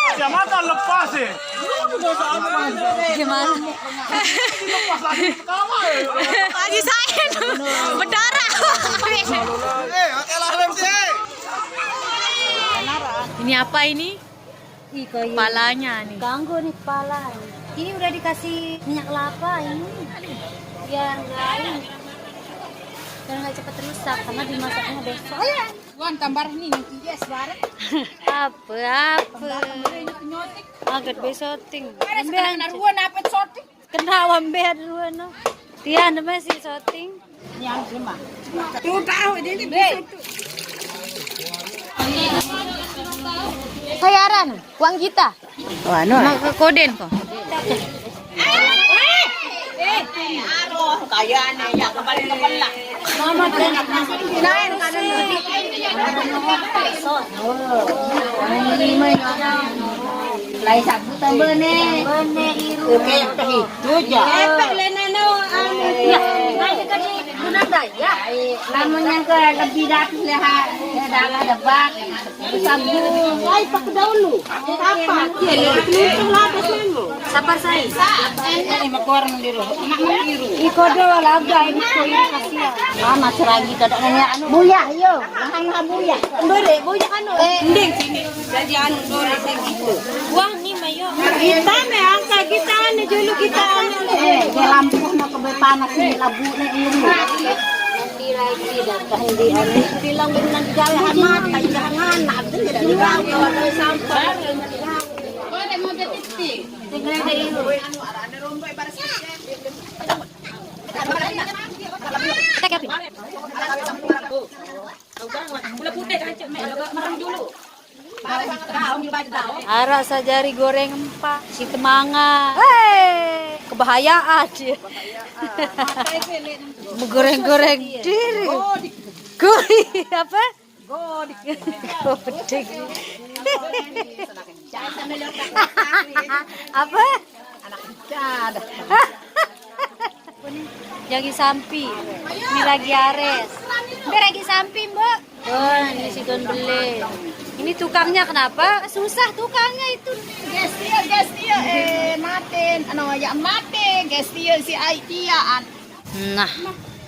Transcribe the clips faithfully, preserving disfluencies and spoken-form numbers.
Kacamata lepas, eh. Gimana? Haji Said berdarah. Ini apa ini? Ih, kepalanya nih. Ganggu nih kepala. Ini udah dikasih minyak kelapa ini. Biar nggak ini. Biar nggak cepet rusak karena dimasaknya besok. Wan, tambah nih, yes, bareng. Apa, apa? Tambah kembali nyotik. Agak besoting. Ada sekarang naruhan apa sotik? Kena wambean ruano. Tian masih syuting. Yang cuma. Tuh tahu ini. Sayaran, uang kita. Wah, no. Mau ke koden kok. Kayaknya ya kembali ke belah. Mama, lain satu tambah nih. Bene iru. Oke, teh itu aja. Epek lena no, anu. Ya, aja tadi guna gaya. Lamun yang ke lebih datu leha, ya dalah debak. Sabu, ai pakai daulu. Apa? Iya, lebih keluncung lah atas menu. Sabar saya. Ini makorang di rumah. Anak meniru. Iko do laga ini ko ini kasihan. Mama seragi kada nanya anu. Buya, yo. Nang buya. Bere, buya anu. Eh, nding sini. Jadi anu dole sing gitu. Wah, ni mayo. Kita me angka kita anu dulu kita anu. Eh, ya lampu nak kebe panas ni labu ni ini. Nanti lagi datang di anu. Bilang benar jalan mata jangan nanti tidak dibawa kalau sampai. Boleh mau jadi. Anu ada rombok ibarat. Ara sajari goreng empa, si temanga. Hei, kebahayaan dia. Menggoreng-goreng diri. Kui, apa? Goding. Apa? Anak ikan. Lagi sampi. Ini lagi ares. Ini lagi sampi, Mbak. Oh, ini si Don Bele. Ini tukangnya kenapa? Susah tukangnya itu. Guys, dia, guys, dia, eh, mati. Anu, ya mati. Guys, dia si Aitia. Nah,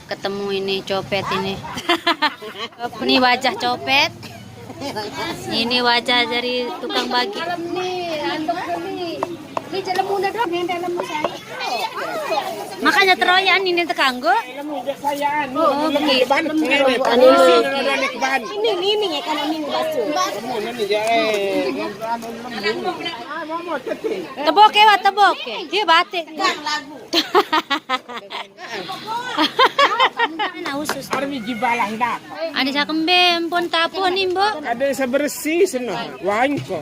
ketemu ini copet ini. Ini wajah copet. Ini wajah dari tukang bagi. Dalam nih, antuk nih. Ini jelemu udah dong, yang dalam saya. Makanya teroyan ini tekanggo. Oh, begitu. Ini, ini, ini, ya, kan ini basu. Teboke, wa, teboke. Dia batik. Nah, usus. Armi jibalah dah. Ada sakembe, empon tapo ni, Mbok. Ada sebersih sana. Wain ko.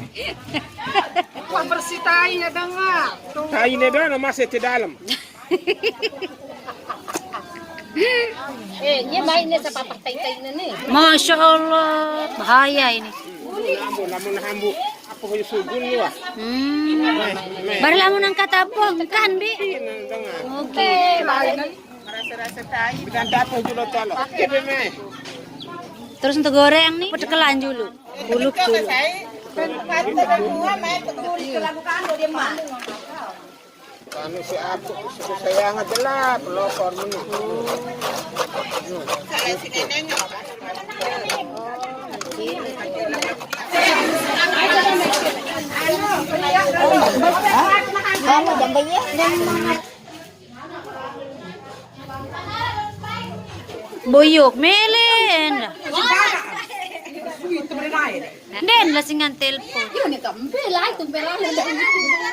Wah, bersih tainya dengar. Taine dah, nama saya di dalam. Eh, ini mainnya sepapak tai-tai ini nih. Masya Allah, bahaya ini. Lamun, lamun hambu. Apa kau sugun ni, wah? Hmm. Baru lamun angkat apa? Kan, Bi? Oke. Merasa-rasa tai. Bukan dapur dulu, tolong. Oke, Beme. Terus untuk goreng nih, pedekelan dulu. Buluk dulu. Anu si aku, si kesayangan jelas, pelopor menu. Kamu jambanya? Boyok melen. Den lah singan telepon. Yo, ni tempe lah, tempe lah.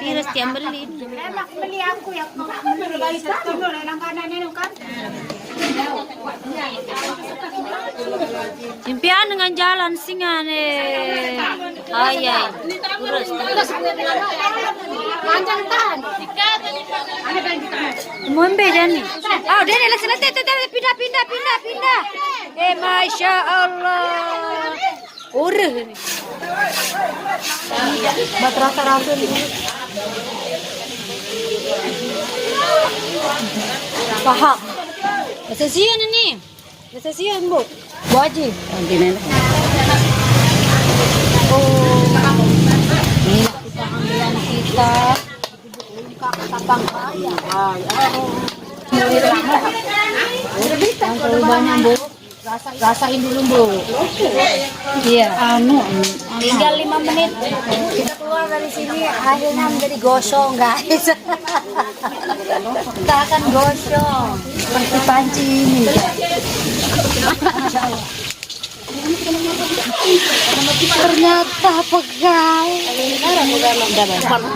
Virus tiang beli. Enak beli aku ya, mau beli satu dulu, langganan ini kan. Impian dengan jalan singan eh. Ayai. Terus. Panjang tahan. Mau ambil jani. Oh, dia ni lah selesai, tetap pindah, pindah, pindah, pindah. Eh, masya Allah. Urus ni. Buat rasa-rasa ni. Paham. Bahasa Sion ni. Sesian, Bu. Bu Haji. Oh, gini. Oh. Ini kita. Yang terlalu banyak, Bu. Rasa, rasain dulu, Bu. Iya. Anu, anu. Tinggal lima menit. Kita keluar dari sini, akhirnya menjadi gosong, guys. Kita akan gosong seperti panci ini. Ternyata pegal.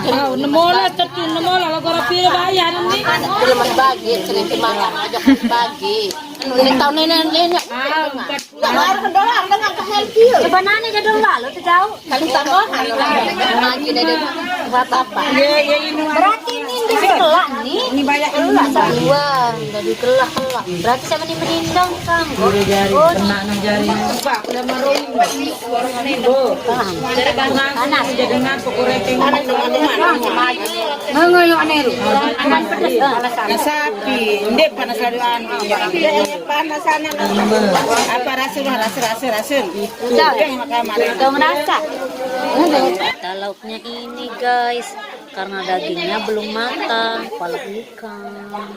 Tahu, nemola tetu, nemola, lagu rapi bayar nanti. Belum bagi, cerita makan aja bagi. Ini tahun ini, ini. Ah, empat. Enggak, baru doang dengan ke healthy. Coba nanya ke dong, lalu tahu. Kali tambah. Lagi dari bapak-bapak. Iya, iya, ini. Berarti ini di sekolah nih. Ini banyak kelas. Dua, dari kelas, kelas. Berarti sama ini menindong, Kang. Udah jari, oh, kena nang jari. Pak, udah maroni, Pak. Oh. Paham. Panas. Jadi ngantuk, kurang. Panas, teman-teman. Mengoyok neru. Panas, panas. Nah, sapi, ndek panas lalu anu. Panas sana. Apa rasa, rasa, rasa, rasa. Udah. Udah makan, makan. Udah ngerasa. Ada lauknya ini, guys, karena dagingnya belum matang, kepala ikan.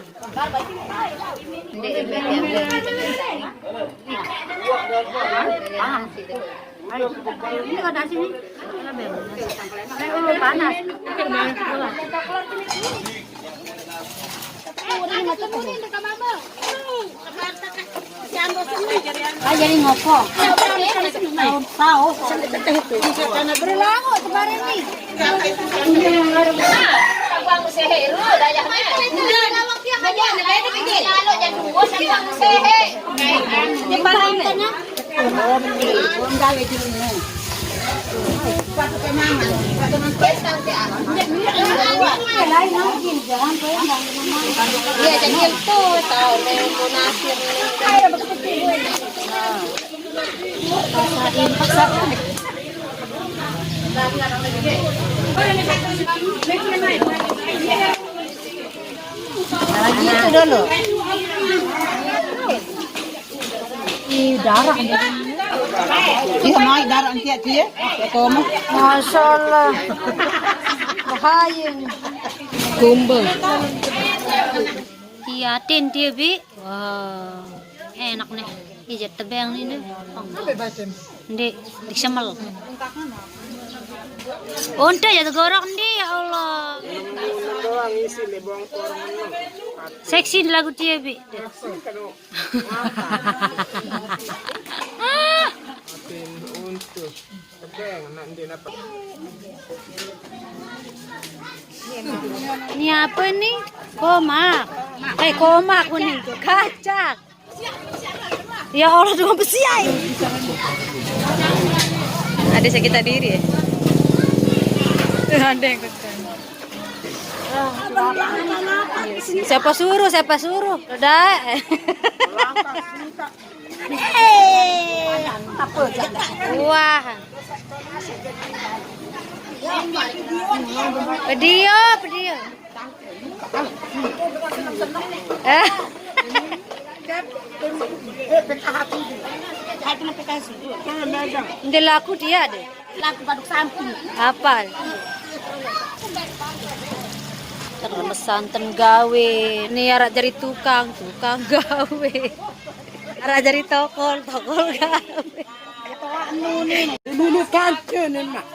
Ini ada sini. Ayo, panas. Ah, jadi ngoko. Tahu, tahu. Berlaku kemarin nih. Di mana? Nah, gitu dulu. Ih, darah. Iya, naik darah nanti ya, Ci, ya. Masya Allah. Bahaya ini. Kumbel. Iya, tin dia, Bi. Wah, enak nih. Ijat tebeng nih, nih. Ndik, disemel. Unta ya tegorok ndi, ya Allah. Seksi lagu dia, Bi. Ini apa nih? Komak. Eh, komak ini. Kacak. Ya Allah, dua besi ai. Ada sakit diri ya? Ada yang kentang. Siapa suruh? Siapa suruh? Udah. Wah. Pedio, pedio. Eh. Nggak laku dia deh. Laku baduk samping. Apa? Terlemesan ten gawe. Nih, arah jadi tukang, tukang gawe. Arah jadi tokol, tokol gawe. Dulu kancen, Mak.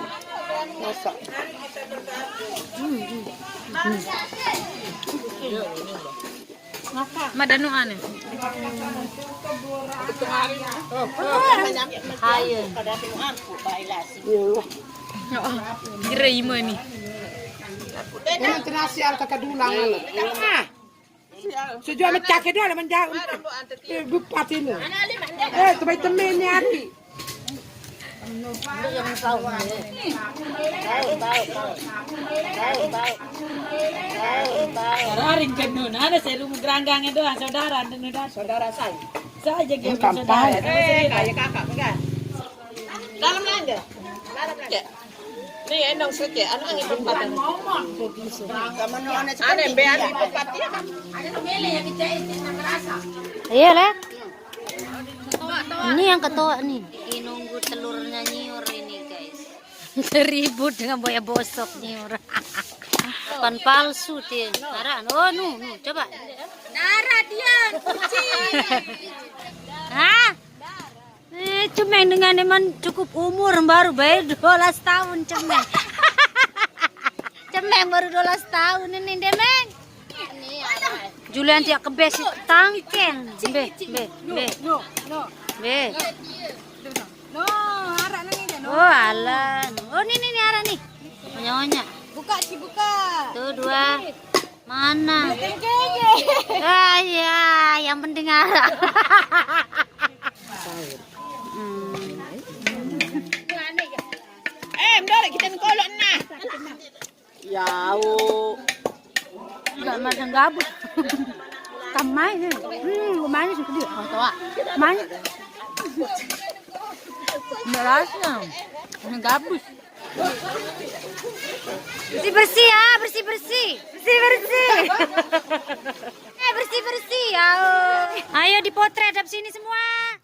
Masak. Madanu ane. Haye. Oh, kira ima ni. Ini terasi al kakak dulang. Ah. Sejak mecah kedua lah menjauh. Eh, bupat ini. Eh, tebai temen ni hati. Raring kenu, nana seru geranggang itu saudara, dan udah saudara saya. Saya jadi saudara. Eh, kayak kakak pegang. Dalam aja. Dalam aja. Nih, endong seke, anu angin tempat. Ane bean di tempat dia kan. Iya lah. Yang ketok nih. Ini nunggu telurnya nyiur ini, guys. Ribut dengan buaya bosok nyiur. Pan palsu dia. Arah, oh, nu, nu, coba. Darah dia, kucing. Hah? Eh, cemeng dengan emang cukup umur, baru bae dua belas tahun cemeng. Cemeng baru dua belas tahun ini, Demeng. Julian tiak kebes tangkeng. Be, be, be. Be. No, arah nang ini. Oh, alah. Oh, ini nih, nih arah nih. Nyonya. Buka, si buka. Tuh, dua. Mana? Kayaknya. Ah, ya, yang penting arah. Hmm. Eh, mendolak kita nengkolok nah. Yau. Nggak macam gabus. Kamai. Hmm, manis itu dia. Oh, toa. Manis. Merasnya. Ini gabus. Bersih bersih ya, bersih bersih. Bersih bersih. Eh, bersih bersih ya. Ayo dipotret dari sini semua.